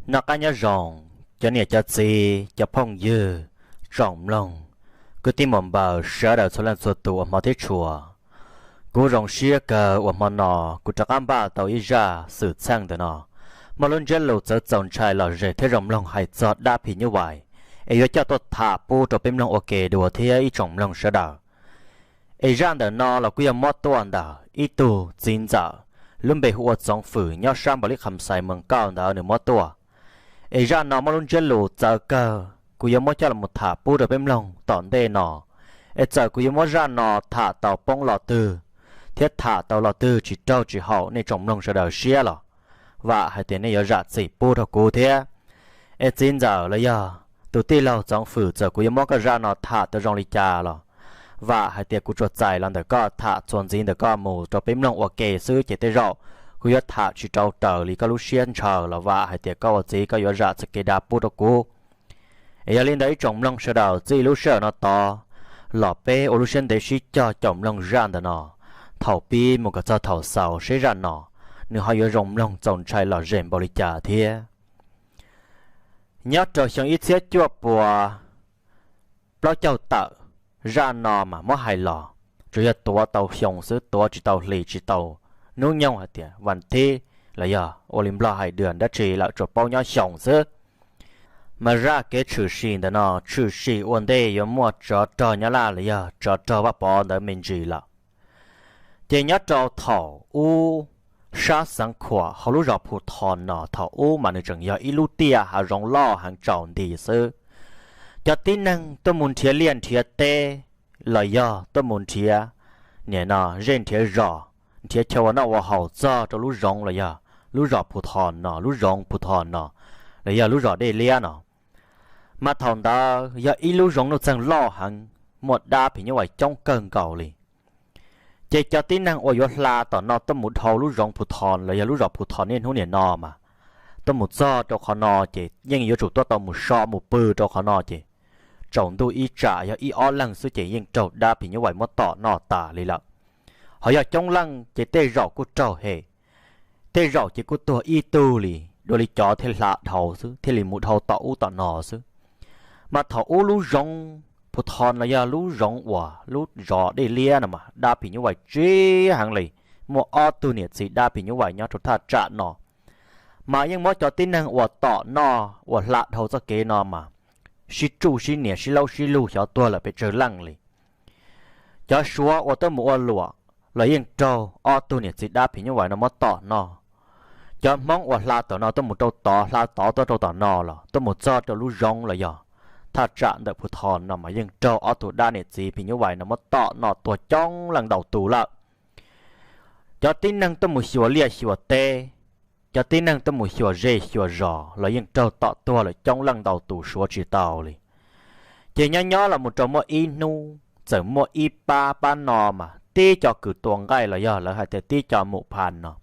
Noj qab nyob zoo, cov niam cov txiv, cov phooj ywg, tsoom mloog, kwv tij muam npaws sawv daws txhua leej txhua tus uas hmov thiab tshua. Kuv zoo siab kawg uas hmo no kuv rov qab npaj tau ib zaj xwm txheej ntawm no muaj lub ntsiab lus txawv txaus ntshai lom zem thiab zoo mloog hais txog dab phim nyuj vais, es yuav coj tuaj tham pub rau peb mloog ua ke dua thiab ib tsoom mloog sawv daws. Es zaj ntawm no los kuj yog muab tuaj ntawm ib tug txiv ntxawm, lub npe hu ua Txoov Fwm nyob sab Npaus Lis Kham Xais Moos Kauj ntawd nws muab tuaj. Es zaj no muaj lub ntsiab lus txawv kawg, kuv yuav muab coj los tham pub rau peb mloog tom ntej no. Es txawm kuv yuav muab zaj no tham tau poob lo twg thiab tham tau lo twg tsis raug tsis haum nej tsoom mloog sawv daws siab los vam hais tias nej yuav zam txim pub rau kuv thiab. Es txiv ntxawm los yog tus tij laug Txoov Fwm, txawm kuv yuav muab koj zaj no tham tau zoo li cas los vam hais tias kuv tsuas txais los ntawm koj, tham txuas ntxiv ntawm koj mus rau peb mloog ua ke xwb, ces tej zaum kuv yuav tham tsis rau raws li koj lub siab ntshaw los vam hais tias koj ua txiv koj yuav zam txoj kev dag pub rau kuv. Es yog li ntawd ib tsoom mloog sawv daws, txij lub sij hawm no tod los peb ua lub siab ntev sib cog caum mloog zaj ntawm no thaum pib mus kom txog thaum xaus seb zaj no nws ho yuav zoo mloog txaus ntshai lom zem npaum li cas thiab. Nyob rau xyoo ib txhiab cuaj puas plaub caug tawm, zaj no mas muab hais los tsuas yog tuav tau xyoo xwb, tuav tsis tau hli tsis tau hnub nyoog hais tias vas thib los yog ua li Nplog hais dua dab tsi lawm, tsuas paub nyob xyoo xwb. Mas zaj kev tshwm sim ntawm no tshwm sim ua ntej yuav muaj tsov rog Nyab Laj los yog tsov rog Vaj Pov ntawd me ntsis lawm. Ces nyob rau thaum ub, sab xeev Khuam hauv lub zos Phu Thos no thaum ub mas nws tseem yog ib lub tiaj hav zoov loj heev tsaus nti xwb. Cov tib neeg tuaj mus nrhiav liaj nrhiav teb los yog tuaj mus nrhiav, nim no zej nrhiav zos, nrhiav chaw ua noj ua haus txog rau lub zoov los yog lub zos Phu Thos no, lub zoov Phu Thos no los yog lub zos Dej Liab no, mas thaum ntawd yog ib lub zoov nuj txeeg loj heev, muaj dab phim nyuj vais coob kawg nkaus li. Ces cov tib neeg uas yuav hla tom no tuaj mus dhau lub zoov Phu Thos los yog lub zos Phu Thos niaj hnub nim no mas tuaj mus txog rau qhov no ces yeej yuav tsum tuaj tau mus so mus pw rau qhov no ces tsaus ntuj ib tsam yog ib ob leeg xwb ces yeej raug dab phim nyuj vais muab tom noj tas li lawm. Ho yog coob leej ces tej zaum kuj raug hem, tej zaum ces kuj tuag ib tug li, dua li cov thiaj hla dhau xwb, thiaj li mus dhau tom ub tom no xwb. Mas thaum ub lub zoov Phu Thos los yog lub zoov uas lub zos Dej Liab no mas dab phim nyuj vais tsib heev li, muaj ob tug niam txiv dab phim nyuj vais nyob rau thaj tsam no. Mas yeej muab cov tib neeg uas tom noj uas hla dhau txoj kev no mas sib tsuj sib nias sib laub sib lug xyov tuag lawm pes tsawg leej li. Cov Suav uas tuaj mus ua luam los yeej raug ob tug niam txiv dab phim nyuj vais no muab tom noj. Cov Hmoob uas hla tom no tuaj mus rau tod, hla tod tuaj rau tom no los tuaj mus txog rau lub zoov los yog thaj tsam ntawm Phu Thos no mas yeej raug ob tug dab niam txiv phim nyuj vais no muab tom noj tuag coob leej ntau tus lawm. Cov tib neeg tuaj mus xyuas liaj xyuas teb, cov tib neeg tuaj mus xyuas zej xyuas zos los yeej raug tom tuag lawm coob leej ntau tus suav tsis tau li. Ces nyob nyob los mus rau muaj ib hnub txawm muaj ib pab, pab no mas tib co kws tua nqaij los yog lawv hais tias tib co mus phas no,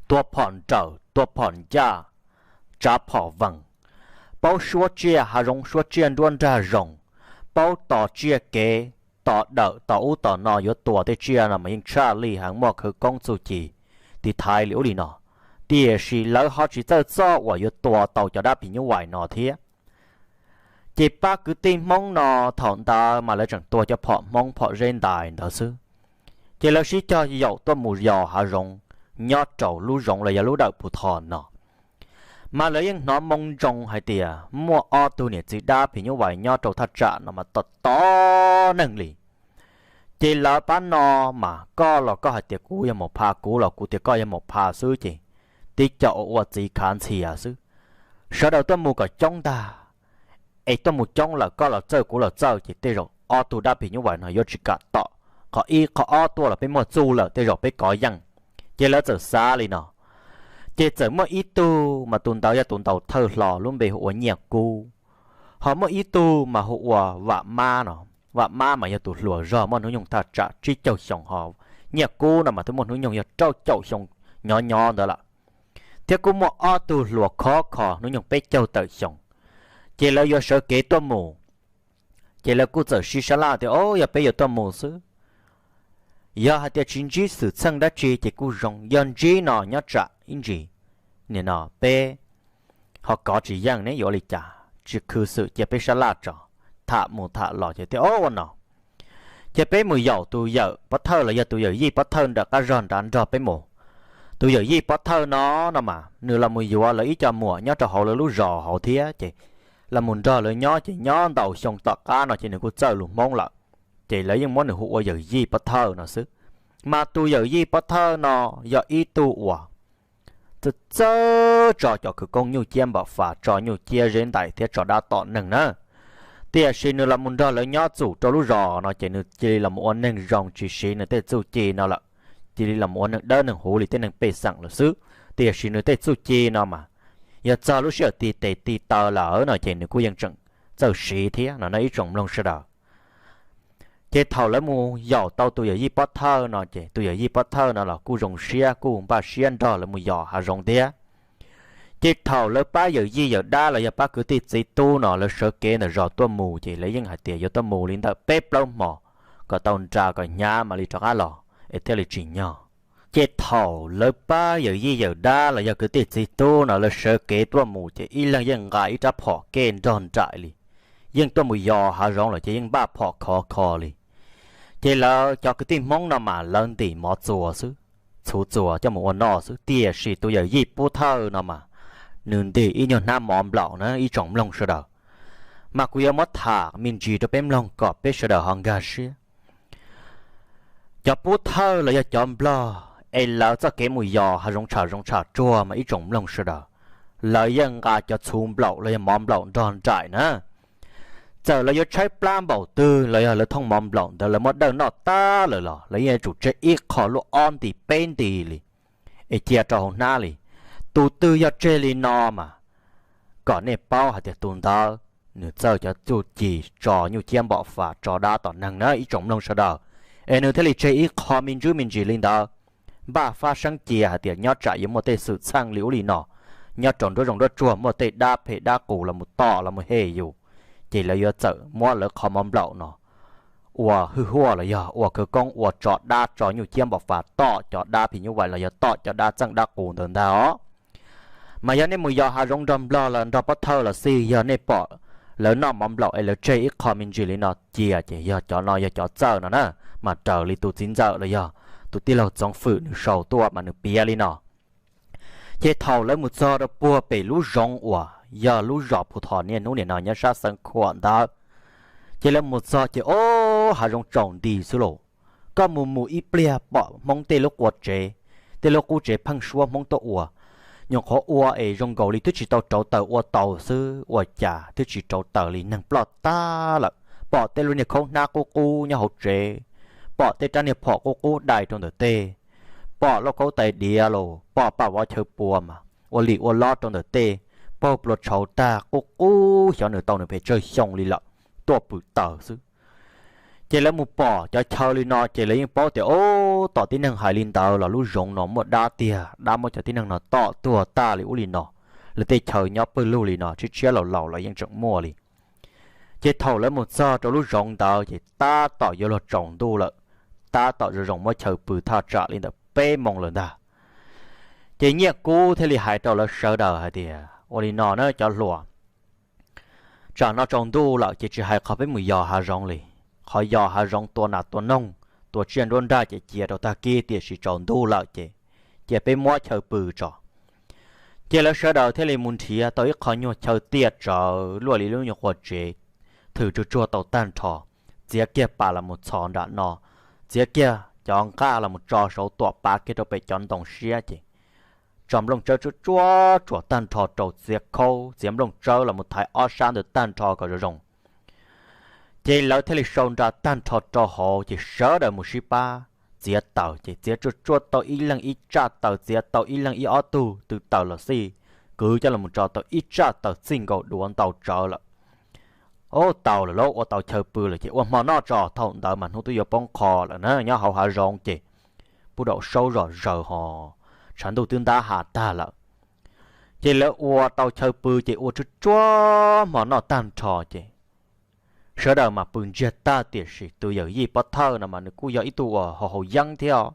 tua phom nrawm tua phom ncaj, tsav phom vees, paub suab tsiaj hav zoov suab tsiaj nruab nrag zoos, paub tos tsiaj kev, tos dawm tos ub tos no yuav tua tej tsiaj no mas yeej tshaj lij heev, muaj khawv koob txuj ci tiv thaiv li ub li no. Tiam sis lawv ho tsis txawj txoj uas yuav tua tau cov dab phim nyuj vais no thiab. Ces pab kwv tij Hmoob no thaum ntawd mas lawv tseem tua cov phom Hmoob phom zeb ntais ntawd xwb. Ces lawv sib cog yaum tuaj mus yos hav zoov nyob rau lub zoov los yog lub dawm Phu Thos no. Mas lawv yeej hnov moo ntsoov hais tias muaj ob tug niam txiv dab phim nyuj vais nyob rau thaj tsam no mas tom tom neeg li. Ces lawv pab no mas koj los koj hais tias kuv yog mus phas, kuv los kuv tias koj yog mus phas xwb ces tib co ua ua txiv khav ntxhias xwb. Sawv daws tuaj mus kom coob ntag, es tuaj mus coob lawm koj los txawj kuv los txawj ces tej zaum ob tug dab phim nyuj vais no yuav tsis kam tom, qhov ib qhov ob tuaj los peb muaj txuj lawm tej zaum peb kov yeej. Ces lawv txawm xav li no. Ces txawm muaj ib tug mas tus ntawd yog tus ntaus thawj hlo lub npe hu ua Nyiaj Kub, ho muaj ib tug mas hu ua Vam Mab no. Vam Mab mas yog tus hluas zog muaj hnub nyoog thaj tsam tsib caug xyoo, ho Nyiaj Kub no mas twb muaj hnub nyoog yog rau caum xyoo nyob nyob ntawd lawm, thiab kuj muaj ob tug hluas khov kho hnub nyoog peb caug tawm xyoo. Ces lawv yuav sawv kev tuaj mus, ces lawv kuj txawm sib sab laj tias, o, yog peb yuav tuaj mus xwb, yog hais tias tsis ntsib xwm txheej dab tsi ces kuj zoo, yog ntsib no nyob tsam ib ntsis nim no peb qhov kov tsis yeej ne yuav ua li cas, tsis khwv xwm cia peb sab laj tso. Tham mus tham los ces thiaj ua no, cia peb mus yaum tus yawm pov thawj los yog tus yawm yij pov thawj nram qab zog nrad nrog peb mus. Tus yawm yij pov thawj no, no mas nws los mus yuav lawv ib co muam nyob rau hauv lawv lub zos hauv thiab ces los mus nrog lawv nyob ces nyob ntau xyoo tom qab no ces nws kuj txawj lus Hmoob lawm, ces lawv yeej muab nws hu ua yawm yij pov thawj no xwb. Mas tus yawm yij pov thawj no yog ib tug uas txawj txawj tso cov khawv koob nyuj ciab npam fas, tso nyuj ciab zeb ntais thiab tso dab tom neeg na. Tiam sis nws los mus nrog lawv nyob txum rau lub zos no ces nws cia li los mus ua neeg zoo tsis siv nws tej txuj ci no lawm, cia li los mus ua neeg dawb neeg huv li tej neeg pej xeem lawm xwb. Tiam sis nws tej txuj ci no mas yog txog lub sij hawm tiv tes tiv taw lawm no ces nws kuj yeej tseem txawj siv thiab no na ib tsoom mloog sawv daws. Ces thaum lawv mus yaum tau tus yawm yij pov thawj no ces tus yawm yij pov thawj no los kuj zoo siab kuj npaj siab nrog lawv mus yos hav zoov thiab. Ces thaum lawv pab yawm yij yawm dab los yog pab kwv tij txiv tub no lawv sawv kev ntawm zos tuaj mus ces lawv yeej hais tias yuav tuaj mus li ntawm peb plaub hmo kom tau nra kom hnyav mam li rov qab los es thiaj li tsim nyog. Ces thaum lawv pab yawm yij yawm dab los yog kwv tij txiv tub no lawv sawv kev tuaj mus ces ib leeg yeej nqa ib rab phom kej nrog nraim li. Yeej tuaj mus yos hav zoov lawm ces yeej npaj phom khov kho li. Ces lawv cov kwv tij Hmoob no mas lawv ntim mov txuas xwb, txhuv txuas coj mus ua noj xwb, tiam sis tus yawm yij pov thawj no mas nws ntim ib nyuag hnab mov nplaum na ib tsoom mloog sawv daws. Mas kuv yuav muab tham me ntsis rau peb mloog kom peb sawv daws ho nkag siab. Cov pov thawj los yog cov nplog es lawv txoj kev mus yos hav zoov tsham zoov tsham tsuag mas ib tsoom mloog sawv daws, lawv yeej nqa cov txhuv nplaum los yog mov nplaum nrog nraim na. Txawm lawv yuav tshaib plab npaum twg los yog lawv thooj mov nplaum ntawd lawv muab dawj noj tag lawm los lawv yeej yuav tsum tseg ib qho luaj ob nti peb nti li es cia rau hauv hnab li. Tus twg yog tseg li no mas kom nej paub hais tias tus ntawd nws txawj cov txuj ci tso nyuj ciab npam fas tso dab tom neeg na ib tsoom mloog sawv daws, es nws thiaj li tseg ib qho me ntsis me ntsis li ntawd. Npaj fab seeb cia hais tias nyob tsam yuav muaj tej xwm txheej li ub li no nyob rau nruab zoov nruab tsuag, muaj tej dab phem dab qus los mus tom los mus hem yus, ces lawv yuav txawm muab lawv qhov mov nplaum no ua hwj huaj los yog ua khawv koob ua tso dab tso nyuj ciab npam fas tom cov dab phim nyuj vais los yog tom cov dab txeej dab qus ntawd ntag os. Mas yog nej mus yos hav zoov nrog nplog los nrog pov thawj los xij, yog nej pom lawv noj mov nplaum es lawv tseg ib qho me ntsis li no cia ces yog cov no yog cov txawj no na. Mas raws li tus txiv ntxawm los yog tus tij laug Txoov Fwm nws sau tuaj mas nws piav li no. Ces thaum lawv mus txog rau puag pem lub zoov uas yog lub zos Phu Thos niaj hnub nim no nyob sab Xeev Khuam ntawd, ces lawv mus txog ces ob hav zoov tsaus nti xwb lauj. Koj mus mus ib pliag pom Hmoob tej lub qua tsev, tej lub qub tsev pheej suab Hmoob tuaj ua. Nyuam qhuav ua es zoo nkaus li twb tsis tau rauv taws ua tau xwb, ua cas twb tsis rauv taws li neeg ploj tag lawm. Pom tej lub niag khaub hnab qub qub nyob hauv tsev, pom tej rab niag phom qub qub dai rau ntawm tej, pom lauj kaub tais diav los pom paj vov chaw pua mas ua lim ua lob rau ntawm tej, paug plua tshauv tag qub qub xyov nws tau nws pes tsawg xyoo li lawm, tuaj pw taws xwb. Ces lawv mus pom cov chaw li no ces lawv yeej paub tias, o, tom tib neeg hais li ntawd los lub zoov no muaj dab tiag, dab muab cov tib neeg no tom tuag tag li ub li no. Lawv tej chaw nyob pawg lug li no tshiab tshiab laus laus los yeej tseem muaj li. Ces thaum lawv mus txog rau lub zoov ntawd ces tab tom yuav luag tsaus ntuj lawm, tab tom zoo zoo muab chaw pw thaj tsam li ntawm peb moo lawm ntag. Ces Nyiaj Kub thiaj li hais rau lawv sawv daws hais tias, ua li no na cov hluas, tsam no tsaus ntuj lawm ces tsis hais qhov peb mus yos hav zoov li. Qhov yos hav zoov tua nas tua noog, tua tsiaj nruab nrag ces cia rau tag kis, tiam sis tsaus ntuj lawm ces cia peb muab chaw pw tso. Ces lawv sawv daws thiaj li mus nrhiav tau ib qho nyuag chaw tiaj tsawv luaj li lub nyuag qua tsev, thwm tsuag tsuag tau tag nrho, txiav kiag pas los mus txhos nram no, txiav kiag cov nqaj los mus tso saud tuam pav kiag rau pem cov ntoo siab ces tso nplooj tsawb tsuag tsuag tsuag tag nrho rau, txiav khaub txiav nplooj tsawb los mus thaiv ob sab ntawd tag nrho kom zoo zoo. Ces lawv thiaj li sau nra tag nrho rau hauv ces sawv daws mus sib pab txiav taws ces txiav tsuag tsuag tau ib leeg ib tsaj taws, txiav tau ib leeg ib ob tug tw taws los xij, kwv coj los tso tau ib tsaj taws txij nkaus duav ntau tsawv lawm. Ub, tau lawm lauj, ua tau chaw pw lawm ces ua hmo noj tso. Thaum ntawd mas hnub twb yuav poob qho lawm na, nyob hauv hav zoov ces pub daum saub zom zaws ho tshav ntuj twb ntab ha tag lawm. Ces lawv ua tau chaw pw ces ua tsuag tsuag hmo noj tag nrho ces sawv daws mas pw ntsiag tag, tiam sis tus yawm yij pov thawj no mas nws kuj yog ib tug uas haus haus yeeb thiab os.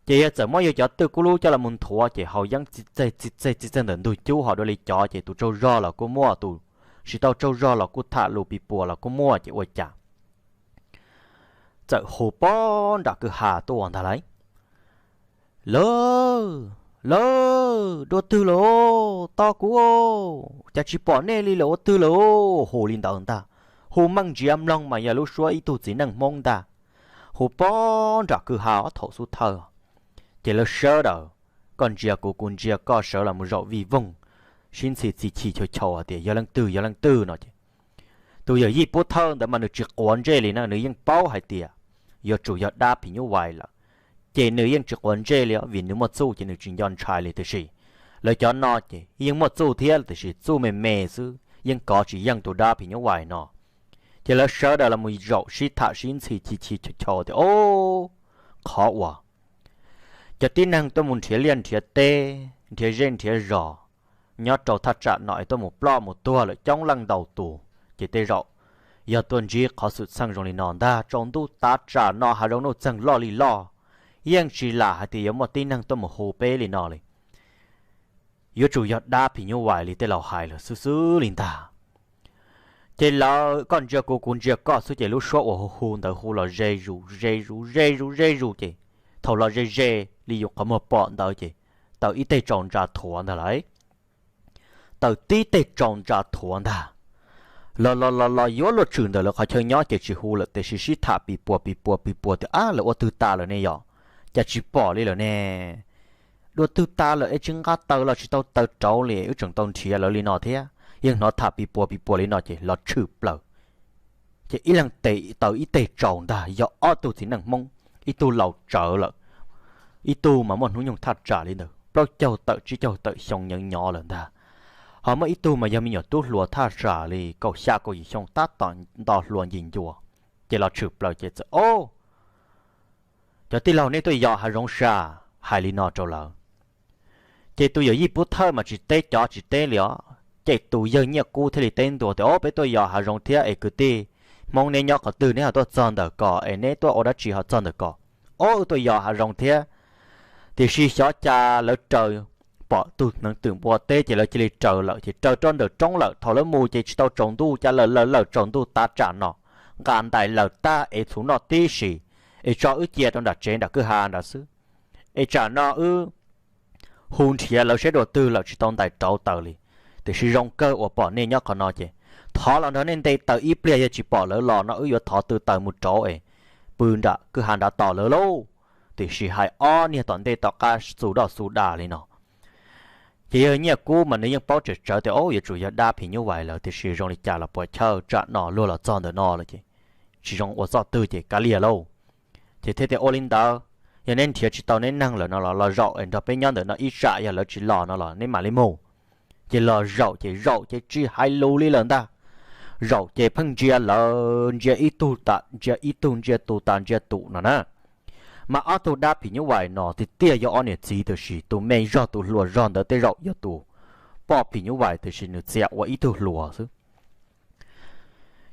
Ces yawg txawm muab yawg cov twj kub lub coj los mus nthuav ces haus yeeb txij txeg txij txeg txij ntawm ntug cub ho dua li cov ces tus tsaug zog los kuj muaj, tus tsis tau tsaug zog los kuj tham lus pis puas los kuj muaj ces ua cas txawm hu pob nram kwj ha tuaj ntag lauj. Lawv, lawv, dua twg lawm, tos kuv, cas tsis pom nej li lawm, ua twg lawm? Hu li ntawd ntag, hu meej ntsiav mloog mas yog lub suab ib tug txiv neej Hmoob ntag, hu pob nram kwj ha ob thaum xub thawj. Ces lawv sawv daws, koj ntsia kuv kuv ntsia koj sawv los mus zaum vij voog, sib ntxhi txi chim chau chau hais tias yog leej twg yog leej twg no ces tus yawm yij pub thawj ntawd mas nws tsis quav ntsej li na, nws yeej paub hais tias yuav tsum yog dab phim nyuj vais lawm. Ces nws yeej tsis quav ntsej li os, vim nws muaj txuj ces nws tsis nco ntshai li. Tiam sis lawv cov no ces yeej muaj txuj thiab tiam sis txuj me me xwb, yeej kov tsis yeej tus dab phim nyuj vais no. Ces lawv sawv daws los mus zaum sib tham sib ntxhi chim chim chau chau tias, o, qhov uas cov tib neeg tuaj mus nrhiav liaj nrhiav teb, nrhiav zej nrhiav zos nyob rau thaj tsam no es tuaj mus ploj mus tuag lawm coob leej ntau tus, ces tej zaum yog tuaj ntsib qhov xwm txheej zoo li no ntag. Tsaus ntuj tav tsam no hav zoov nuj txeeg loj li loj, yeej tsis lam hais tias yuav muaj tib neeg tuaj mus hu peb li no li. Yuav tsum yog dab phim nyuj vais li tej laus hais lawm xwb xwb li ntag. Ces lawv koj ntsia kuv kuv ntsia koj xwb ces lub suab uas hu hu ntawd hu los ze zus ze zus ze zus ze zus ces thaum los ze ze li yus qhov muag pom ntawd ces tawm ib teg tsaus ntsa thuav ntag lauj. Tawm tib teg tsaus ntsa thuav ntag. Los los los los yuav luag tshwm ntawm lawv qhov chaw nyob ces tsis hu lawm tiam sis sib tham pis puas pis puas pis puas tias, ab, lawv ua twg tas lawm ne yom? Cas tsis pom li lawm ne? Dua twg tas lawm es tsis nqa taws los tsis tau taws rauv li, wb tseem tau nrhiav lawv li no thiab. Yeej hnov tham pis puas pis puas li no ces los tshwm plaws. Ces ib leeg tes taw ib teg tsaus ntag, yog ob tug txiv neej Hmoob, ib tug laus tsawv lawm, ib tug mas muaj hnub nyoog thaj tsam li ntawd plaub caug tawm tsib caug tawm xyoo nyob nyob lawm ntag. Ho muaj ib tug mas yog me nyuam tub hluas thaj tsam li kaum xya kaum yim xyoo tab tom nto hluas ncim ncua. Ces los tshwm plaws ces txawm, o, cov tij laug, nej tuaj yos hav zoov sas? Hais li no rau lawv. Ces tus yawm yij pub thawj mas tsis teb cov tsis teb li os, ces tus yawg Nyiaj Kub thiaj li teb ntua tias, o, peb tuaj yos hav zoov thiab es kwv tij Hmoob neb nyob qhov twg, neb ho tuaj txog ntawm ko es neb tuaj ua dab tsi ho txog ntawm ko? O, wb tuaj yos hav zoov thiab, tiam sis xyov cas lawv raws pom tug hneev twm npua teb ces lawv cia li raws lawm ces raws rau ntawm roob lawm. Thaum lawv mus ces tsis tau tsaus ntuj, cas lawm lawm lawm tsaus ntuj tav tsam no nqa ntais lawm tag es txhuv noj tib si, es tso wb cia rau nram tsev nram kwj ha nrad xwb. Es tsam no wb hu nrhiav lawv saib dua twg lawm tsis tau ntais rauv taws li. Tiam sis zoo kawg uas pom nej nyob qhov no ces thov los nrog nej nte taws ib pliag, yog tsis pom lawv los no wb yuav thov tw taws mus rauv es pw nram kwj ha nrad tos lawv lauj. Tiam sis hais ob niag tom ntej tom qab xu doj xu da li no. Ces yawg Nyiaj Kub mas nws yeej paub tsawm tsawv tias, o, yuav tsum yog dab phim nyuj vais lawm, tiam sis zoo li cas los puas chawj, tsam no luag los txog ntawm no lawm ces tsis zoo ua txoj twg ces kav liam lauj. Ces thiaj tias, ua li ntawd, yog neb nrhiav tsis tau neb neeg lawm no los los zaum es nrog peb nyob ntawm no ib tsam, yog lawv tsis los no los neb mam li mus. Ces los zaum ces zaum ces tsis hais lus li lawm ntag. Zaum ces pheej ntsia lawv, ntsia ib tug tas ntsia ib tug, ntsia tus tas ntsia tus no na. Mas ob tug dab phim nyuj vais no tiag tiag yog ob niam txiv, tiam sis tus me zog tus hluas zog ntawd tej zaum yog tus poj phim nyuj vais, tiam sis nws txia ua ib tug hluas xwb.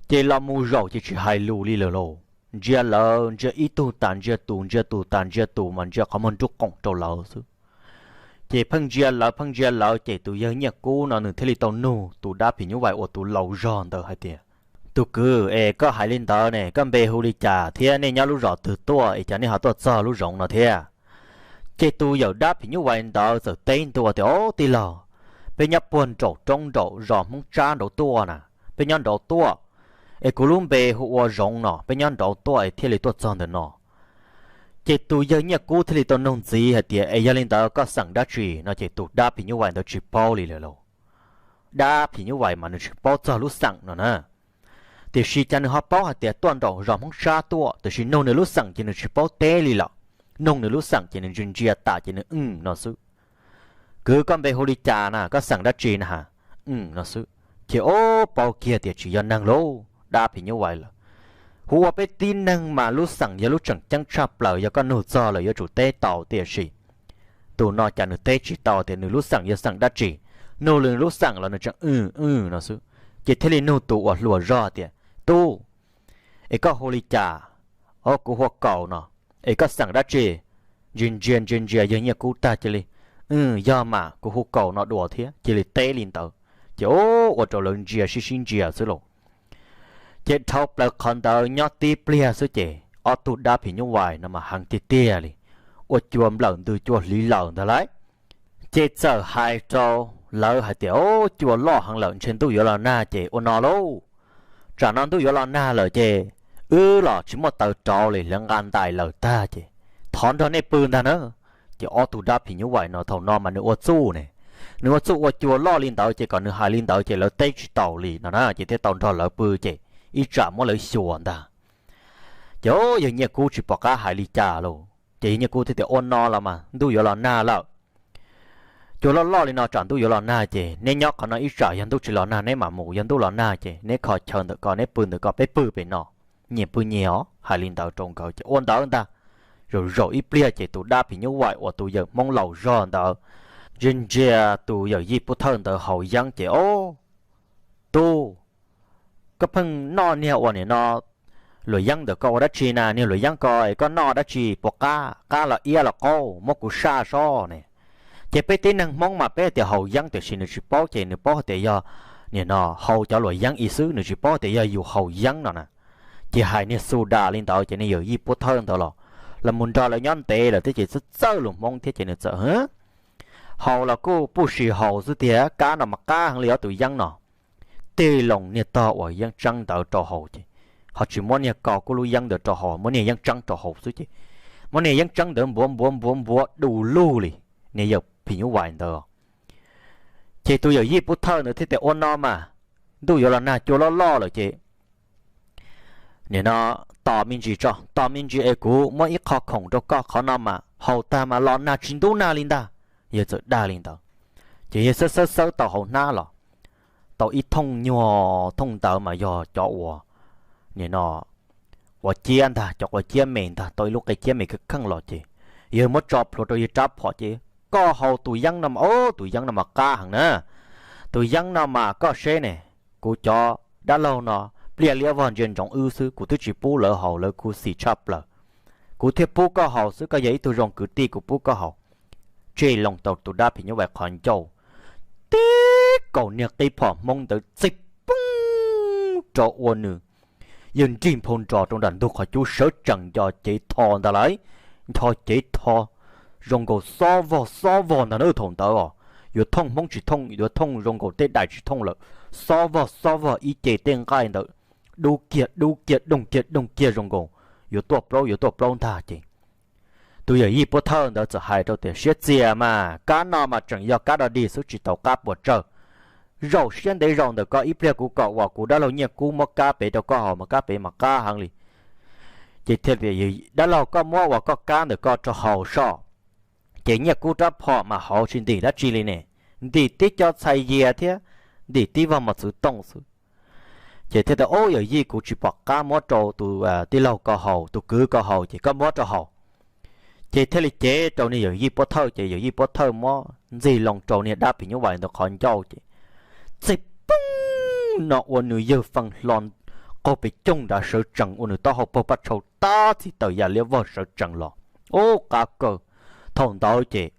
Ces los mus zaum ces tsis hais lus li lawm lauj, ntsia lawv, ntsia ib tug tas ntsia tus, ntsia tus tas ntsia tus, mas ntsia qhov muag nruj qoom rau lawv xwb. Ces pheej ntsia lawv pheej ntsia lawv ces tus yawg Nyiaj Kub no nws thiaj li tau nug tus dab phim nyuj vais uas tus laus zog ntawd hais tias, tus kwv, es koj hais li ntawd ne, koj npe hu li cas thiab nej nyob lub zos twg tuaj es cas nej ho tuaj txog lub zoov no thiab? Ces tus yawm dab phim nyuj vais ntawd txawm teb ntua tias, o, tij laug, peb nyob puag nraum roob nraum zos Hmoob Tsab nraud tuaj na, peb nyob nraud tuaj, es kuv lub npe hu ua Zoov no, peb nyob nraud tuaj es thiaj li tuaj txog ntawm no. Ces tus yawg Nyiaj Kub thiaj li tau nug ntxiv hais tias, es yog li ntawd koj xeem dab tsi no? Ces tus dab phim nyuj vais ntawd tsis paub li lawm lauj. Dab phim nyuj vais mas nws tsis paub txog lub xeem no na. Tiam sis cas nws ho paub hais tias tuaj nraum zos Hmoob Tsab tuaj, tiam sis nug nws lub xeem ces nws tsis paub teb li lawm. Nug nws lub xeem ces nws ntsia ntsia tas ces nws, mm, no xwb. Kwv, koj npe hu li cas na, koj xeem dab tsi na has? Mm, no xwb. Ces o, paub kiag tias tsis yog neeg lauj, dab phim nyuj vais lawm. Hu ua peb tib neeg mas lub xeem yog lub tseem ceeb tshaj plaws, yog koj nug txog lawm yuav tsum teb tau, tiam sis tus no cas nws teb tsis tau tias nws lub xeem yog xeem dab tsi. Nug nws lub xeem los nws tseem, mm, mm, no xwb. Ces thiaj li nug tus uas hluas zog tias, tub, es koj hu li cas? O, kuv hu ua Kaus no. Es koj xeem dab tsi? ntsia ntsia ntsia ntsia yawg Nyiaj Kub tag cia li, yog mas kuv hu kaus no dua thiab, cia li teb li ntawd. Ces ua rau lawv ntsia sib sib ntsia xwb lauj. Ces dhau plaws qhov ntawd nyob tib pliag xwb ces ob tug dab phim nyuj vais no mas heev tiag tiag li, ua cua nplawm ntws cua hliv lawm ntag lauj. Ces txawm hais rau lawv hais tias, Au, cua loj heev lawm, ntshe ntuj yuav los nag ces ua no lauj. Tsam no ntuj yuav los nag lawm ces wb los tsis muaj taws rauv li, lawv nqa ntais lawm tag ces thov nrog nej pw ntag na. Ces ob tug dab phim nyuj vais no thaum no mas nws ua txuj ne, nws ua txuj ua cua loj li ntawd ces kom nws hais li ntawd ces lawv teb tsis taus li no na, ces thiaj tau nrog lawv pw ces ib tsam muab lawv xyuas ntag. Ces yawg Nyiaj Kub tsis pom qab hais li cas lauj, ces yawg Nyiaj Kub thiaj tias, Ua no los mas ntuj yuav los nag lawm. Cua loj loj li no tsam ntuj yuav los nag ces neb nyob qhov no ib tsam, yog ntuj tsis los nag neb mam mus, yog ntuj los nag ces neb kho chaw ntawm ko, neb pw ntawm ko, peb pw pem no, nyias pw nyias os. Hais li ntawd rau nkawd ces ua ntawd ntag. Zaum zaum ib pliag ces tus dab phim nyuj vais uas tus yawm Hmoob laus zog ntawd ntsia ntsia tus yawm yij Pub Thawj ntawd haus yeeb ces, Au, tub, koj pheej noj niag uas nim no luam yeeb ntawm ko ua dab tsi na? Niag luam yeeb ko es koj noj dab tsi, puas qab, qab los iab los qaub, muab kuv saj sob ne. Ces peb tib neeg Hmoob mas peb tias haus yeeb tiam sis nws tsis paub ces nws paub hais tias yog nim no haus cov luam yeeb ib xwb, nws tsis paub tias yog yus haus yeeb no na. Ces hais niag xu das li ntawd ces niag yawm yij Pub Thawj ntawd los, los mus nrog lawv nyob ntev lawm thiab ces txawj txawj lus Hmoob thiab ces nws txawm, Haus los kuj pub sim haus xwb tiag, kab no mas qab heev li os tus yeeb no. Tig loo niag tog uas yeeb tseeb ntawd rau haus ces ho tsis muab niag ko kuj lub yeeb ntawd rau haus, muab niag yeeb tseeb rau haus xwb ces muab niag yeeb tseeb ntawd npuav npuav npuav npuav du lug li niag yawm phim nyuj vais ntawd. Ces tus yawm yij Pub Thawj ntawd thiaj tias, Ua no mas ntuj yuav los nag, cua loj loj lawm ces nim no tos me ntsis tso, tos me ntsis es kuv muab ib qho khoom rau koj, qhov no mas haus tag mas los nag tsis ntub nag li ntag. Yawg txawm dag li ntawd. Ces yawg xawb xawb xawb tau hauv hnab los tau ib thooj nyuag thooj ntawd mas yog cov uas nim no quav ciab ntag, cov quav ciab me ntag, tau ib lub qe ciab me kheej kheej los ces yawg muab tso plhuav rau yawg rab phom ces, Koj haus tus yeeb no mas, o, tus yeeb no mas qab heev na. Tus yeeb no mas koj seb ne, kuv cov dab laug no pliaj liab vog ntsia ntsoov wb xwb, kuv twb tsis pub lawv haus, lawv khuv xim tshaj plaws, kuv thiaj pub koj haus xwb, koj yog ib tug zoo kwv tij kuv pub koj haus. Tseg loo tau tus dab phim nyuj vais qhov ncauj, tib kaum niag qib phom Hmoob ntawd txij poob rau ua nws yawg nrig nphau nrog rau nram ntug qhov cub sawv tsees nco cev tho ntag lauj. Nco cev tho zoo nkaus xob vog xob vog ntag na thaum ntawd os. Yuav thooj Hmoob tsis thooj, yuav thooj zoo nkaus tej dais tsis thooj lawm. Xob vog xob vog ib ce tej nqaij ntawd dub kiag dub kiag doog kiag doog kiag zoo nkaus yuav tuaj plaub yuav tuaj plaub ntag ces tus yawm yij Pub Thawj ntawd txawm hais rau tias, Siab txias mas, kab no mas tseem yog kab dog dig xwb tsis tau qab puas tsawg. Zaum siab ntev zaum ntawm ko ib pliag kuv kom uas kuv dab laug Nyiaj Kub muab kab pem rau koj haus mas kab pem mas qab heev li. Ces thiaj tias, Dab laug, koj muab uas koj kab ntawm ko rau haus soj. Ces Nyiaj Kub rab phom mas haus tsis ntim dab tsi li ne, ntim tib co txhais yias thiab ntim tib vog mos txwv tooj xwb. Ces thiaj tias, Ob, yawm yij, kuv tsis pom qab muab rau tus tij laug ko haus, tus kwv ko haus, ces koj muab rau haus. Ces thiaj li cev rau niag yawm yij Pub Thawj, ces yawm yij Pub Thawj muab ntxig loo rau niag dab phim nyuj vais ntawd qhov ncauj ces txij poob no ua nws yawg fee hlo qaug pes coog nrad sawv tsees ua nws taub hau paug paj tshau tab txhij taws ya liab vog sawv tsees los. Ub, qab kawg. Thaum ntawd ces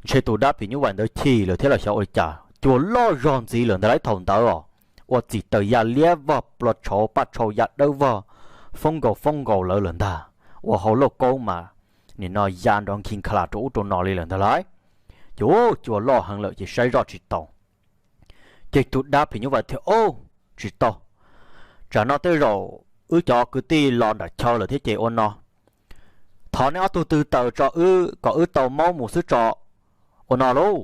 ntshe tus dab phim nyuj vais ntawd chim lawm thiab los xyov ua li cas, cua loj zog ntxiv lawm ntag lauj thaum ntawd os. Ua txhij taws ya liab vog plua tshauv paj tshau ya dawb vog foob nkaus foob nkaus lawv lawm ntag, ua hauv lauj kaub mas nim no ya nrov nkhi nkhalas rau ub rau no li lawm ntag lauj. Ces ub, cua loj heev lawm ces saib zoj tsis tau. Ces tus dab phim nyuj vais thiaj, Ub, tsis tau, tsam no tej zaum wb cov kwv tij los nram chaw lawm thiab ces ua no, thov neb ob tug tw taws tso wb kom wb tau maub mus xwb tso. Ua no lauj,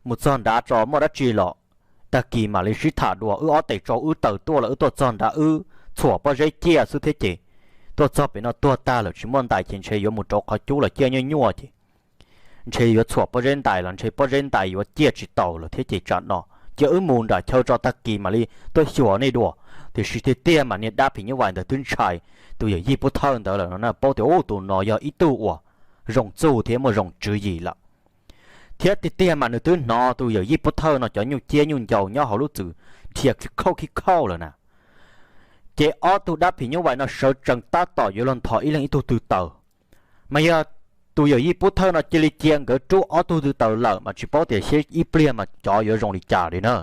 mus txog nrad tso muaj dab tsi los tag kis mam li sib tham dua, wb ob tes tsau wb taws tuaj los wb tuaj txog nrad wb txhuam pob zeb ciaj xwb thiab ces tuaj txog pem no tuag tag lawm tsis muaj ntais ces ntshe yuav mus rau qhov cub los ciaj nyuaj nyuaj ces ntshe yuav txhuam pob zeb ntais los ntshe pob zeb ntais yuav ciaj tsis taus lawm thiab ces tsam no cia wb mus nram chaw tso tag kis mam li tuaj xyuas nej dua. Tiam sis tiag tiag mas niag dab phim nyuj vais ntawd twb ntshai tus yawm yij Pub Thawj ntawd lawm no na, paub tias ub tus no yog ib tug uas zoo txuj thiab muaj zoo tswv yim lawm. Thiab tiag tiag mas nws twb hnov tus yawm yij Pub Thawj no cov nyuj ciab nyuj ncaus nyob hauv lub txwm dhia khib khauj khib khauj lawm na. Ces ob tug dab phim nyuj vais no sawv tsees tab tom yuav los nthos ib leeg ib tug tw taws, mas yog tus yawm yij Pub Thawj no cia li cia nkawd rub ob tug tw taws lawm mas tsis paub tias seb ib pliag mas cov yuav zoo li cas li na.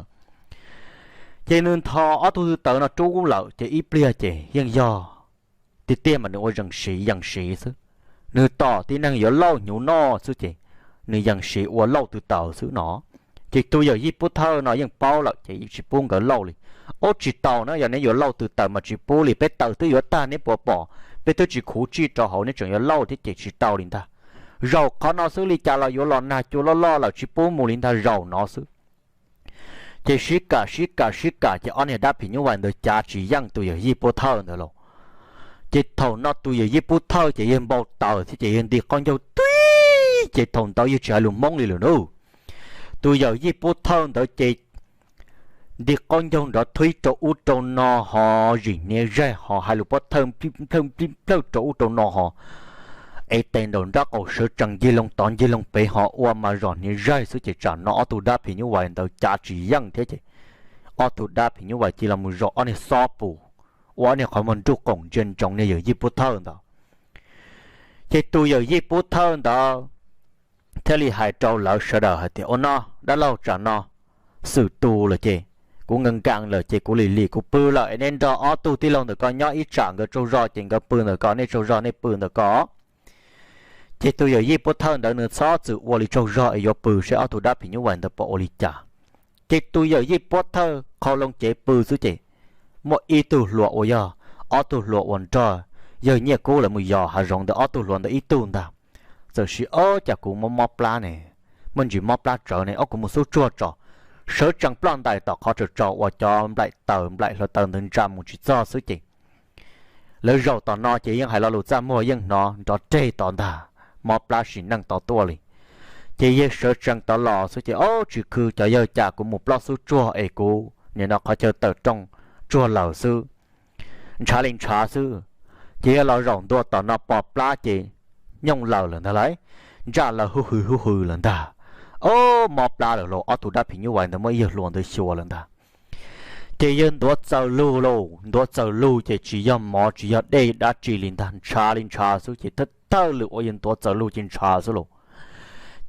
Ces nws ntho ob tug tw taws no rub lawm ces ib pliag ces yeej yog tiag tiag mas nws ua yees siv yees siv xwb. Nws tom tib neeg yuav lauj hnyuv noj xwb ces nws yees siv ua lauj tw taws xwb no. Ces tus yawm yij Pub Thawj no yeej paub lawm ces yeej tsis pub nkawd lauj li. Ub, tsis tau na, yog neb yuav lauj tw taws mas tsis pub li, peb taws twb yuav tag neb puas pom, peb twb tsis khuv tsij rau hauv neb tseem yuav lauj thiab ces tsis tau li ntag. Zaum qhov no xwb li cas los yuav los nag cua loj loj lawm, tsis pub mus li ntag, zaum no xwb. Ces sib kam sib kam sib kam ces ob niag dab phim nyuj vais ntawd cav tsis yeej tus yawm yij Pub Thawj ntawd los. Ces thaum no tus yawm yij Pub Thawj ces yawg npau taws thiab ces yawg nti qaub ncaug tuib, ces thaum ntawd yawg tsis hais lus Hmoob li lawm na. Tus yawm yij Pub Thawj ntawd ces nti qaub ncaug nrov thuib rau ub rau no ho zim hniav zaig ho hais lus pob thawj plawj plawj rau ub rau no ho ev tes nraum nrab qaum sawv tsees ncig loo tod ncig loo pem ho ua mas zom hniav zaig xwb ces tsam no ob tug dab phim nyuj vais ntawd cav tsis yeej thiab ces ob tug dab phim nyuj vais cia li los zaum ob niag xob pus, ua ob niag qhov muag nruj qoom ntsia ntsoov niag yawm yij Pub Thawj ntawd. Ces tus yawm yij Pub Thawj ntawd thiaj li hais rau lawv sawv daws hais tias, Ua no, dab laug, tsam no xwm tus lawm ces kuv nkees nkees lawm ces kuv lim lim kuv pw lawm es nej nrog ob tug tij laug ntawm ko nyob ib tsam, nkawd tsaug zog ces nkawd pw ntawm ko, nej tsaug zog nej pw ntawm ko. Ces tus yawm yij Pub Thawj ntawd nws txhob txwm ua li tsaug zog es yuav pw seb ob tug dab phim nyuj vais ntawd puas ua li cas. Ces tus yawm yij Pub Thawj qhau loo cev pw xwb ces muaj ib tug hluas uas yog ob tug hluas uas nrog yawg Nyiaj Kub lawv mus yos hav zoov ntawd ob tug hluas ntawd ib tug ntag, txawm siv, Ob, cas kuv mob mob plab ne, muaj ntsis mob plab tsawv ne, ob, kuv mus xub tsuag tso. Sawv tsees ploj ntais tom qhov tsaus tsaus uas cov nplaim taws nplaim hluav taws ntawd ntsa mus tsis txog xwb ces lawv zaum tom no ces yeej hais lo lus txaj muag yeej hnov nrov reg tod ntag, mob plab sim neej tod tuaj li. Ces yawg sawv tsees tod los xwb ces, Ob, tsis khw, cov yawg, cas kuv mus ploj xub tsuag es kuv nim no qhov chaw tawm rooj tsuag lawm xwb, ntshav li ntshav xwb. Ces yawg los zaum ntua tom no pos plab ces nyooj laws lawm ntag lauj, ntsaj laws huj hw huj hw lawm ntag. Ob, mob plab lawm lauj, ob tug dab phim nyuj vais ntawd muab ib yawg hluas ntawd xyuas lawm ntag. Ces yawg ntuav txaws lug lauj, ntuav txaws lug ces tsis yog mov tsis yog dej dab tsi li ntag, ntshav li ntshav xwb ces thawj thawj lwm uas yawg ntuav txaws lug ces ntshav xwb lauj.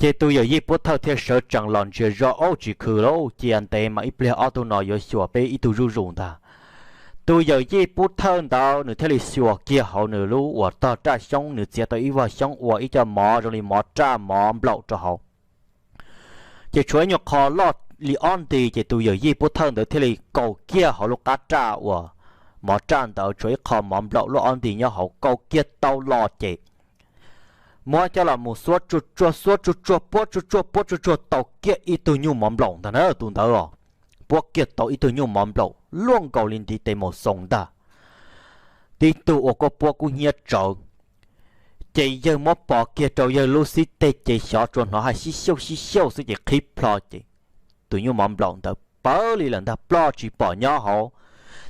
Ces tus yawm yij Pub Thawj thiaj sawv tsees los ntsia zoj, Ob, tsis khw lauj, cia ntev mas ib pliag ob tug no yuav xyuas peb ib tug zuj zus ntag. Tus yawm yij Pub Thawj ntawd nws thiaj li xyuas kiag hauv nws lub uas tog raj xyoob, nws txiav tau ib vog xyoob ua ib co mov zoo li mov raj mov nplaum rau hauv. Ces tshuav ib nyuag qho loj li ob nti ces tus yawm yij Pub Thawj ntawd thiaj li kaus kiag hauv lub qab raj uas mov raj ntawd tshuav ib qho mov nplaum loj ob nti nyob hauv, kaus kiag tau los ces muab coj los mus xuab tsuag tsuag xuab tsuag tsuag puab tsuag tsuag puab tsuag tsuag tau kiag ib tug nyuj mov nplaum ntag na tus ntawd os. Puab kiag tau ib tug nyuj mov nplaum luaj nkaus li ntiv tes maum xoo ntag. Tib tug uas kuj puab kub hnyiab tsawv. Ces yawg muab pov kiag rau yawg lub xib teg ces xyov tsuas hnov hais xib xyauj xib xyauj xwb ces qhib plho ces tus nyuj mov nplaum ntawd pawv li lawm ntag, ploj tsis pom nyob hauv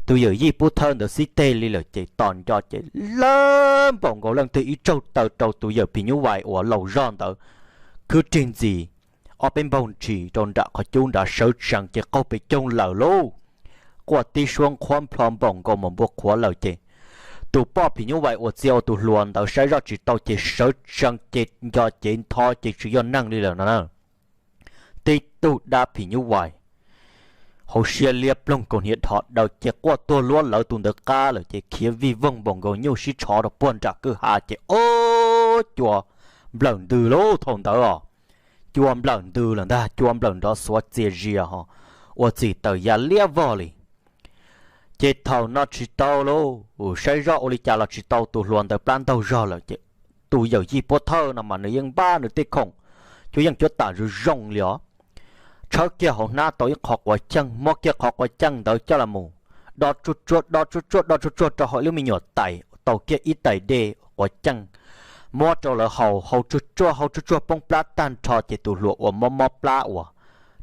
tus yawm yij Pub Thawj ntawd xib teg li lawm ces tos nco ces lawv npaum nkaus leej twg ib tsaug taw rau tus yawm phim nyuj vais uas laus zog ntawd khwb rig ntxis ob peb npaug ntshis rau nram qhov cub nrad sawv tsees ces qaug pes coog lawm lauj. Quaj tib suab nqhuab nplho npaum nkaus mas npua qhuav lawm ces tus poj phim nyuj vais uas txia ua tus hluas ntawd saib zoj tsis tau ces sawv tsees ces nco cev ntho ces tsis yog neeg li lawm no na. Tib tug dab phim nyuj vais hauv siab liab ploog kaus hniav dhos daws ces quaj tuag luab lawv tus ntawd qab lawm ces khiav vij voog npaum nkaus nyuj sib tshov rau puag nram kwj ha ces ob, cua nplawm ntws lauj thaum ntawd os. Cua nplawm ntws lawm ntag, cua nplawm nrov xuav txias zias ho ua txim taws ya liab vog li. Ces thaum no tsis tau lauj, saib zoj ua li cas los tsis tau, tus hluas ntawd plab ntaug zog lawm ces tus yawm yij Pub Thawj no mas nws yeej npaj nws tej khoom cuab yeej cuab tam zoo zoo li os. Tshawb kiag hauv hnab tau ib qho quav ceej, muab kiag qhov quav ceej ntawd coj los mus do tsuag tsuag do tsuag tsuag do tsuag tsuag rau hauv ib lub me nyuam tais, tau kiag ib tais dej quav ceej muab rau lawv haus, haus tsuag tsuag haus tsuag tsuag poob plab tag nrho ces tus hluas uas mob mob plab uas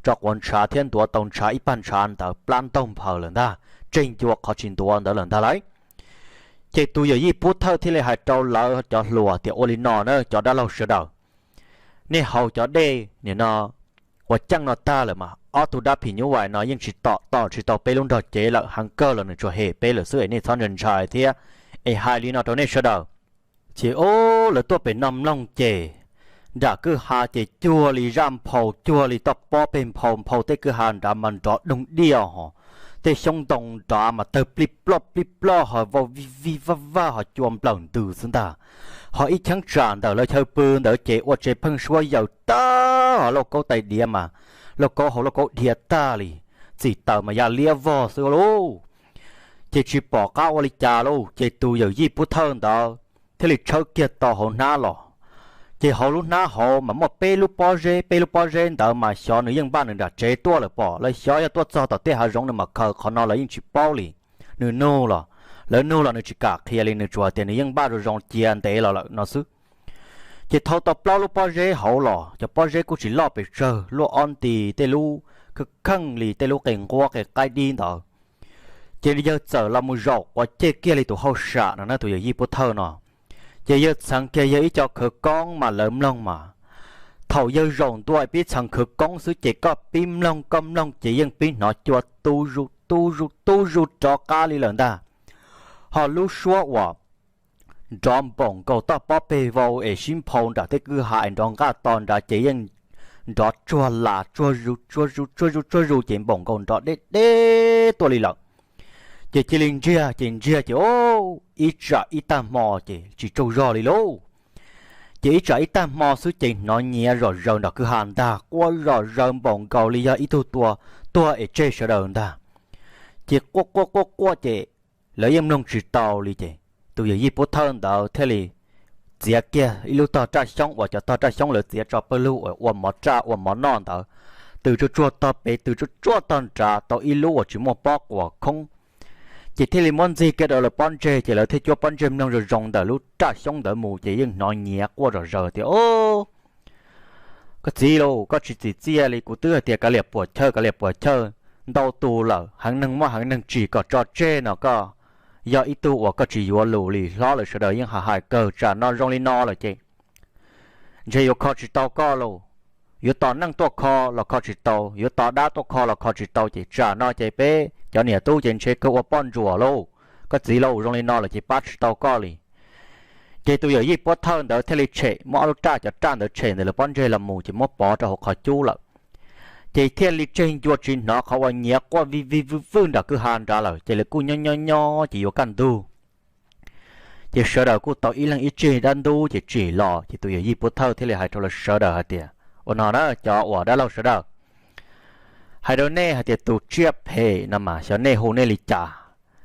tso quav ntshav thiab ntuav tau ntshav ib pag ntshav ntawd plab ntaug nphaws lawm ntag, tseg ncua qhov tsis ntuav ntawd lawm ntag lauj. Ces tus yawm yij Pub Thawj thiaj li hais rau lawv cov hluas tias, Ua li no na cov dab laug sawv daws, nej haus cov dej nim no quav ceej no tag lawm mas ob tug dab phim nyuj vais no yeej tsis tom tom tsis tau peb lub nrog cev lawm, heev kawg los nws tsuas hem peb lawm xwb es nej txhob ntshai ntshai thiab. Es hais li no rau nej sawv daws. Ces ub, lawv tuaj pem no mloog ces nram kwj ha ces cuag li zaj nphau, cuag li toj pob peg nphau, nphau tej kwj ha nrad mas nrov doog diaj hos, tej xyoob ntoo nrad mas tawg plij ploj plij ploj hos vau vij vij vaj vaj hos cua nplawm ntws xwb ntag. Hos ib cheeb tsam ntawm lawv chaw pw ntawd ces ua tsev pheeb suab yaws tag hos lauj kaub tais diav mas, lauj kaub hauv lauj kaub dhia tag li, txim taws mas ya liab vog xwb lauj. Ces tsis pom qab ua li cas lauj, ces tus yawm yij pub thawj ntawd thiaj li tshawb kiag tau hauv hnab los. Ces hauv lub hnab hauv mas muaj peb lub pob zeb, peb lub pob zeb ntawd mas xyov nws yeej npaj nws nram tsev tuaj lawm pom, lawv xyov yog tuaj txog tom tej hav zoov nws mam khaws, qhov no lawv yeej tsis paub li. Nws nug los, lawv nug los nws tsis kam qhia li, nws tsuas hais tias nws yeej npaj zoo zoo cia ntev los lawm no xwb. Ces thau tau plaub lub pob zeb hauv los, cov pob zeb kuj tsis loj pes tsawg, luaj ob nti, tej lub kheej kheej li tej lub qe nquab qe qaib dib ntawd. Ces yawg txawm los mus zaum quav cej kiag li tus hauj sam no na, tus yawm yij pub thawj no. Ces yawg txheev kiag yawg ib co khawv koob mas lawv mloog mas, thaum yawg zaum ntua pib txheev khawv koob xwb ces koj pib mloog, koj mloog ces yeej pib hnov cua tu zus tu zus tu zus rov qab li lawm ntag. Ho lub suab uas nrov npaum nkaus toj pob peg vau es sib nphau nram tej kwj ha es nrov nqaj to nrad ces yeej nrov tsuag las tsuag zus tsuag zus tsuag zus tsuag zus ces npaum nkaus nrov deb deb tuaj li lawm. Ces cia li ntsiag, ces ntsiag ces ib tsam ib tag hmo ces tsis tsaug zog li lauj. Ces ib tsam ib tag hmo xwb ces hnov nyiav zom zaws nram kwj ha ntag, quaj zom zaws npaum nkaus li yog ib tug tua tuag es tseg sawv daws ntag. Ces quaj quaj quaj quaj ces lawv yeej mloog tsis tau li ces tus yawm yij pub thawj ntawd thiaj li txiav kiag ib lub tog raj xyoob uas cov tog raj xyoob lawv txiav tso pawg lug uas ua mov raj ua mov noj ntawd, tws tsuag tsuag tog pem tws tsuag tsuag tog nrad tau ib lub uas tsis muaj pob quas khoob. Ces thiaj li muab ntxig kiag rau lawv pob ntseg ces lawv thiaj cuab pob ntseg mloog zoo zoo ntawm lub raj xyoob ntawd mus ces yeej hnov nyiav quaj zom zaws tias, Ob, koj txiv lauj, koj tsis txim txiaj li, kuv twb hais tias kav liam puam chawj kav liam puam chawj ntau tus lawm, heev neeg muaj heev neeg tsim kom tso tseg no, koj yog ib tug uas koj tsis yuav lus li, hlob lawv sawv daws yeej hais hais kawg, tsam no zoo li no lawm ces ntshe yuav kho tsis tau koj lauj. Yuav tos neej tuaj kho los kho tsis tau, yuav tos dab tuaj kho los kho tsis tau ces tsam no ces peb cov niam tub ces ntshe kawg ua poj ntsuam lauj. Koj txiv lauj, zoo li no lawm ces pab tsis tau koj li. Ces tus yawm yij pub thawj ntawd thiaj li tshem, muab ob lub raj cov raj ntawd tshem ntawm lawv pob ntseg los mus ces muab pov rau hauv qhov cub lawm. Ces thiaj li tseg ncua tsis hnov qhov uas nyiav quaj vij vij vwj vwj nram kwj ha nrad lawm ces lawv kuj nyob nyob nyob ces yuav kaj ntug. Ces sawv daws kuj tau ib leeg ib tsig dab ntub ces tsim los ces tus yawm yij pub thawj thiaj li hais rau lawv sawv daws hais tias, Ua no na cov uas dab laug sawv daws, hais rau nej hais tias tus tsiaj phem no mas xyov nej hu nej li cas.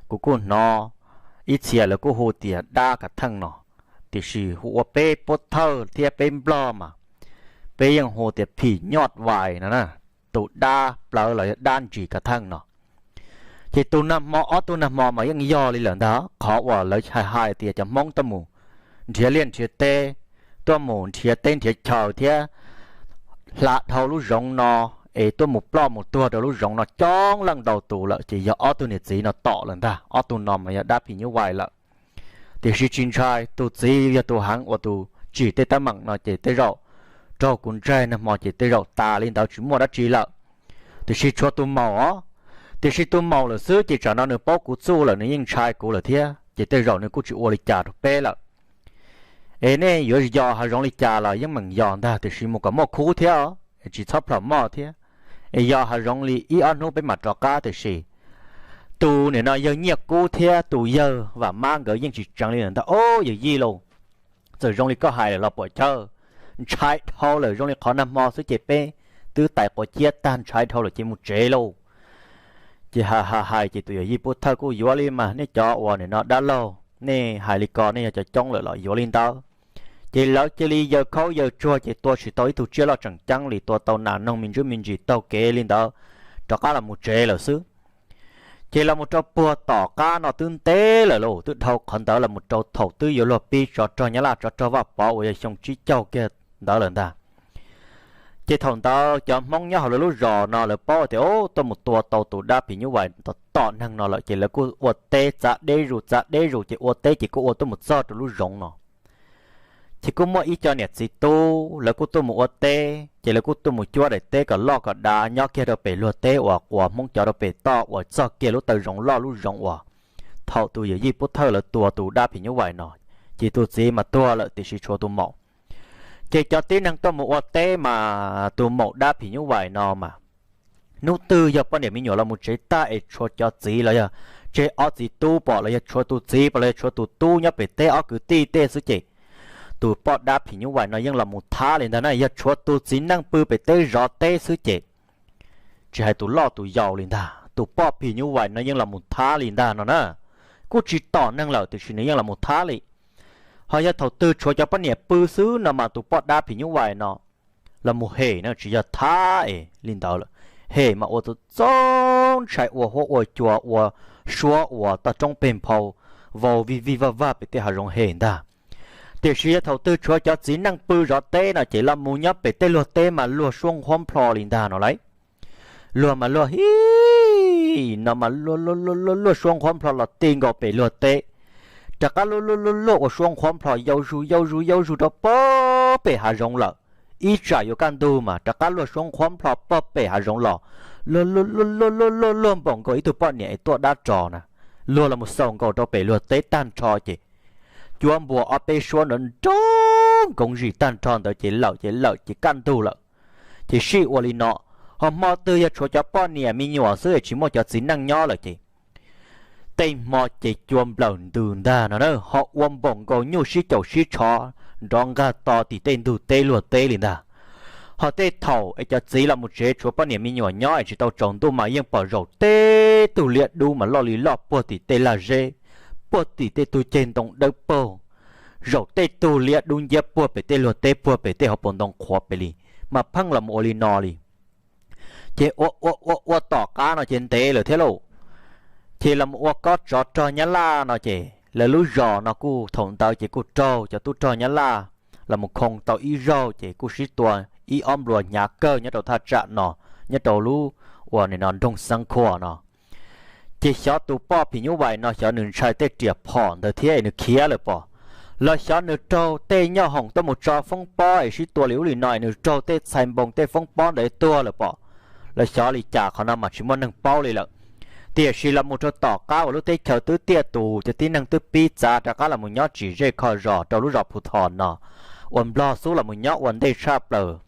Kuv kuj hnov ib txhia lawv kuj hu tias dab kav theej no, tiam sis hu ua peb pub thawj thiab peb nplog mas peb yeej hu tias phim nyuj vais no na, tus dab plawv los yog dab ntsis kav theej no. Ces tus nag hmo ob tug nag hmo mas yeej yog li lawm ntag, qhov uas lawv hais hais tias cov Hmoob tuaj mus nrhiav liaj nrhiav teb, tuaj mus nrhiav teb nrhiav chaw thiab hla dhau lub zoov no, es tuaj mus ploj mus tuag rau lub zoov no coob leej ntau tus lawm ces yog ob tug niam txiv no tom lawm ntag, ob tug no mas yog dab phim nyuj vais lawm. Tiam sis tsis ntshai, tus txiv yog tus heev uas tus tsim tej teeb meem no ces tej zaum raug kuv ntsaig nag hmo ces tej zaum tas li ntawd tsis muaj dab tsi lawm. Tiam sis tshuav tus maum os, tiam sis tus maum lawm xwb ces tsam no nws paub kuv txuj lawm nws yeej ntshai kuv lawm thiab ces tej zaum nws kuj tsis ua li cas rau peb lawm. Es nej yuav yos hav zoov li cas los yeej meem yos ntag, tiam sis mus kom muaj khub thiab os, es tsis txhob plhom moj thiab. Es yos hav zoov li ib ob hnub peb mam rov qab, tiam sis tus niam no yawg Nyiaj Kub thiab tus yawg Vam Mab nkawd yeej tsis tseev li lawm ntag. Ob yawm yij lauj, txawm zoo li koj hais lawm los puam chawj, ntshai dhau lawm, zoo li qhov nag hmo xwb ces peb twb tais quav ciab tag, ntshai dhau lawm ces mus tsev lauj. Ces hais hais hais ces tus yawm yij pub thawj kuj yuav li mas, nej cov uas nim no dab laug nej hais li ko nej yog cov coob lawm los yuav li ntawd. Ces lawv cia li yaws khaub yaws tsuag ces tua tsis tau ib tug tsiaj loj tseem ceeb li, tua tau nas noog me ntsuj me ntsis taug kev li ntawd rov qab los mus tsev lawm xwb. Ces los mus rau puag tom qab no twb ntev lawm lauj, twb dhau qhov ntawd los mus rau thaum twb yuav luag pib tsov rog Nyab Laj tsov rog Vaj Pov uas yog xyoo tsib caug kiag ntawd lawm ntag. Ces thaum ntawd cov Hmoob nyob hauv lawv lub zos no lawv paub tias, o, tuaj mus tua tau tus dab phim nyuj vais tom tom neeg no lawm ces lawv kuj ua teb txav deb zus txav deb zus ces ua teb ces kuj ua tuaj mus txog rau lub zoov no. Ces kuj muaj ib co niam txiv tub lawv kuj tuaj mus ua teb ces lawv kuj tuaj mus cuab daim teb kom loj kom dav nyob kiag rau pem luag teb uas quas Hmoob cov rau pem toj uas txog kiag lub taw zoov loj lub zoov uas thaum tus yawm yij pub thawj lawv tua tus dab phim nyuj vais no. Ces tus txiv mas tuag lawm tiam sis tshuav tus maum. Ces cov tib neeg tuaj mus ua teb mas tus maum dab phim nyuj vais no mas hnub twg yog poj niam me nyuam los mus tsev tag es tshuav cov txiv los yog tseg ob txiv tub pom los yog tshuav tus txiv pom los yog tshuav tus tub nyob pem teb ob kwv tij tej xwb ces tus poj dab phim nyuj vais no yeej los mus thab li ntag na. Yog tshuav tus txiv neej pw pem teb zov teb xwb ces tsis hais tus loj tus yau li ntag, tus poj phim nyuj vais no yeej los mus thab li ntag no na. Kuj tsis tom neeg lawm tiam sis nws yeej los mus thab li. Ho yog thaum twg tshuav cov poj niam pw xwb no mas tus poj dab phim nyuj vais no los mus hem na, tsis yog thab es li ntawd lawm. Hem mas ua txaus txaus ntshai, ua huab ua cua, ua suab uas toj roob peg nphau vau vij vij vaj vag pem tej hav zoov hem ntag. Tiam sis yog thaum twg tshuav cov txiv neej pw zov teb no ces los mus nyob pem tej luag teb mas luag suab nqhuab nplho li ntag no lauj. Luag mas luag hi no mas luag luag luag luag suab nqhuab nplho los ti nkaus pem luag teb, rov qab luag luag luag luag ua suab nqhuab nplho yau zus yau zus yau zus rau pog pem hav zoov lawm. Ib tsam yuav kaj ntug mas rov qab luag suab nqhuab nplho pog pem hav zoov los, luag luag luag luag luag luag npaum nkaus ib tug poj niam es tuaj dab ros na, luag los mus xaus nkaus rau pem luag teb tag nrho ces cua npua ob peb suab nrov nrov nkoov zim tag nrho ntawd ces lawm ces lawm ces kaj ntug lawm. Ces sij ua li no, ho hmo twg yog tshuav cov poj niam me nyuam xwb es tsis muaj cov txiv neej nyob lawm ces tej hmo ces cua nplawm ntws ntag no na, ho ua npaum nkaus nyuj sib caum sib tshov nrov nqag to tim tej ntug teb luag teb li ntag. Ho tej thaum es cov txiv los mus tsev tshuav poj niam me nyuam nyob es tsis tau tsaus ntuj mas yeej pom zaum tej tug liab dub mas loj li loj puag tim tej lag zeb, puag tim tej tug ceg ntoo dawb paug, zaum tej tug liab dub nciab puag pem tej luag teb puag pem tej hauv paus ntoo qhuav pem li, mas pheej los ua li no li. Ces ua ua ua ua tom qab no ces ntev lawm thiab lauj. Ces los ua kob tsov rog Nyab Laj no ces lawv lub zos no kuj thaum ntawd ces kuj raug cov tub rog Nyab Laj los mus khoo tau ib zaug ces kuj sib tua ib ob nplua hnyav kawg nyob rau thaj tsam no, nyob rau lub uas nim no nroog Xeeb Khuam no. Ces xyov tus poj phim nyuj vais no xyov nws ntshai tej riam phom ntawd thiab es nws khiav lawm pom, los xyov nws raug tej nyoj hoom tuaj mus tso foob pob es sib tua li ub li no es nws raug tej txhais npoo tej foob pob ntawd tuag lawm pom, los xyov li cas qhov no mas tsis muaj neeg paub li lawm. Tiam sis los mus rau tom qab uas lub teb chaws twb tiaj tus ces tib neeg twb pib txav rov qab los mus nyob tsim zej kho zos rau lub zos Phu Thos no, uas Nplog xub los mus nyob ua ntej tshaj plaws.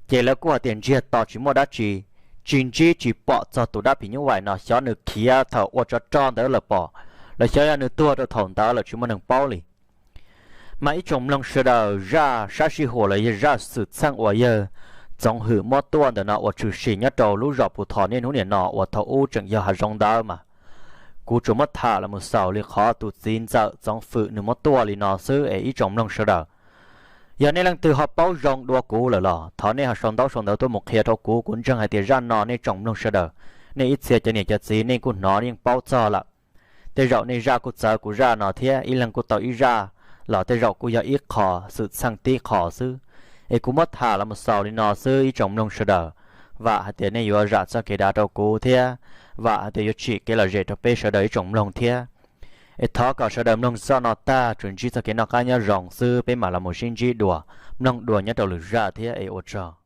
Ces lawv kuj hais tias ntsiag to tsis muaj dab tsi, tsis ntsib tsis pom txog tus dab phim nyuj vais no, xyov nws khiav thaum ua tsov rog ntawd lawm pom, los xyov yog nws tuag rau thaum ntawd lawm tsis muaj neeg paub li. Mas ib tsoom mloog sawv daws, zaj sab sij huam los yog zaj xwm txheej uas yawg Txoov Hwm muab tuaj ntawm no uas tshwm sim nyob rau lub zos Phu Thos niaj hnub nim no uas thaum ub tseem yog hav zoov ntawd mas kuv tsuas muab tham los mus xaus li qhov tus txiv ntxawm Txoov Hwm nws muab tuaj li no xwb es ib tsoom mloog sawv daws, yog nej leej twg ho paub zoo dua kuv lawm los thov nej ho sau ntaub sau ntawv tuaj mus qhia rau kuv. Kuv ntseeg hais tias zaj no nej tsoom mloog sawv daws, nej ib txhia cov niam cov txiv nej kuj hnov yeej paub txog lawm. Tej zaum nej zaj kuj txawv kuv zaj no thiab, ib leeg kuj tau ib zaj, los tej zaum kuj yog ib qho xwm txheej tib qho xwb. Es kuv muab tham los mus xaus li no xwb ib tsoom mloog sawv daws. Vam hais tias nej yuav zam txoj kev dav rau kuv thiab, vam hais tias yuav tsim kev lom zem rau peb sawv daws ib tsoom mloog thiab. Es thov kom sawv daws mloog zaj no tag tsuas ntsib txoj kev noj qab nyob zoo xwb, peb mam los mus sib ntsib dua, mloog dua nyob rau lwm zaj thiab es ua tsaug.